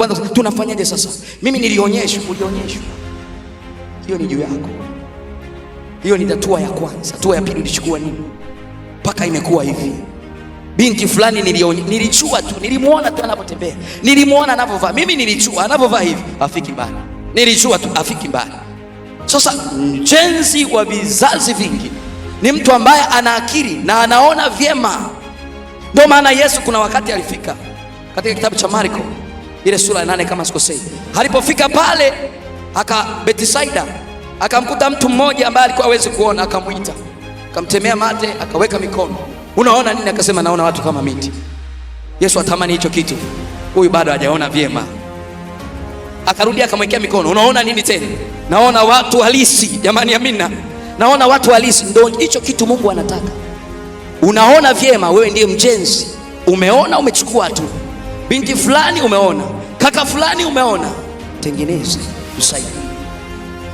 Kwanza tunafanyaje sasa? Mimi nilionyeshwa, ulionyeshwa. Hiyo ni juu yako. Hiyo ni hatua ya kwanza. Hatua ya pili ulichukua nini? Mpaka imekuwa hivi. Binti fulani nilijua tu, nilimuona tu anapotembea, nilimuona anapovaa. Mimi nilijua anapovaa hivi afiki mbali, nilijua tu afiki mbali. Sasa mjenzi wa vizazi vingi ni mtu ambaye ana akili na anaona vyema. Ndio maana Yesu kuna wakati alifika katika kitabu cha Marko ile sura ya 8 kama sikosei, alipofika pale aka Betisaida akamkuta mtu mmoja ambaye alikuwa hawezi kuona, akamwita, akamtemea mate, akaweka mikono. Unaona nini? Akasema naona watu kama miti. Yesu atamani hicho kitu, huyu bado hajaona vyema. Akarudia akamwekea mikono, unaona nini tena? Naona watu halisi. Jamani, amina, naona watu halisi. Ndio hicho kitu Mungu anataka. Unaona vyema, wewe ndiye mjenzi, umeona, umechukua tu. Binti fulani umeona, kaka fulani umeona, tengeneze, msaidie.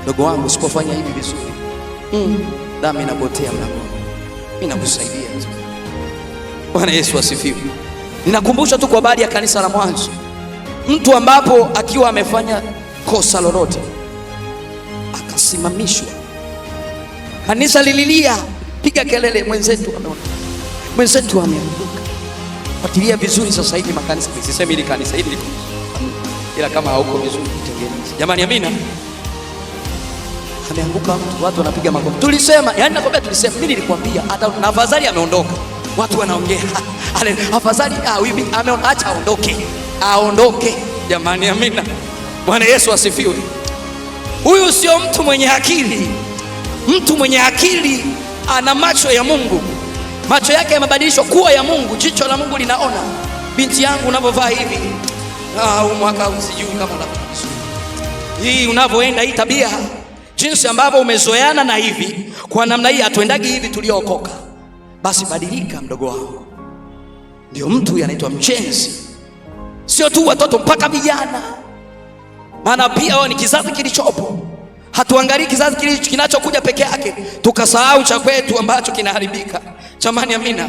Ndogo wangu, usipofanya hivi vizuri, dhambi inapotea mlangoni. Mimi nakusaidia tu. Bwana Yesu asifiwe. Ninakumbusha tu kwa habari ya kanisa la mwanzo, mtu ambapo akiwa amefanya kosa lolote akasimamishwa, kanisa lililia, piga kelele, mwenzetu ameondoka, mwenzetu ameondoka. Fuatilia vizuri sasa hivi makanisa, sisemi hili kanisa hili liko, ila kama hauko vizuri tengeneza. Jamani, amina. Ameanguka mtu, watu wanapiga makofi. Tulisema, yani nakwambia tulisema, mimi nilikwambia hata na afadhali ameondoka. Watu wanaongea. Afadhali acha aondoke. Aondoke. Jamani, amina. Bwana Yesu asifiwe. Huyu sio mtu mwenye akili. Mtu mwenye akili ana macho ya Mungu. Macho yake yamebadilishwa kuwa ya Mungu. Jicho la Mungu linaona. Binti yangu unapovaa hivi, huu mwaka usijui kama unatoka vizuri. Hii unavyoenda hii tabia, jinsi ambavyo umezoeana na hivi, kwa namna hii hatuendagi hivi tuliookoka. Basi badilika mdogo wangu. Ndio mtu huyu anaitwa mjenzi. Sio tu watoto, mpaka vijana. Maana pia wao ni kizazi kilichopo. Hatuangalii kizazi kinachokuja peke yake, tukasahau cha kwetu ambacho kinaharibika. Jamani, amina.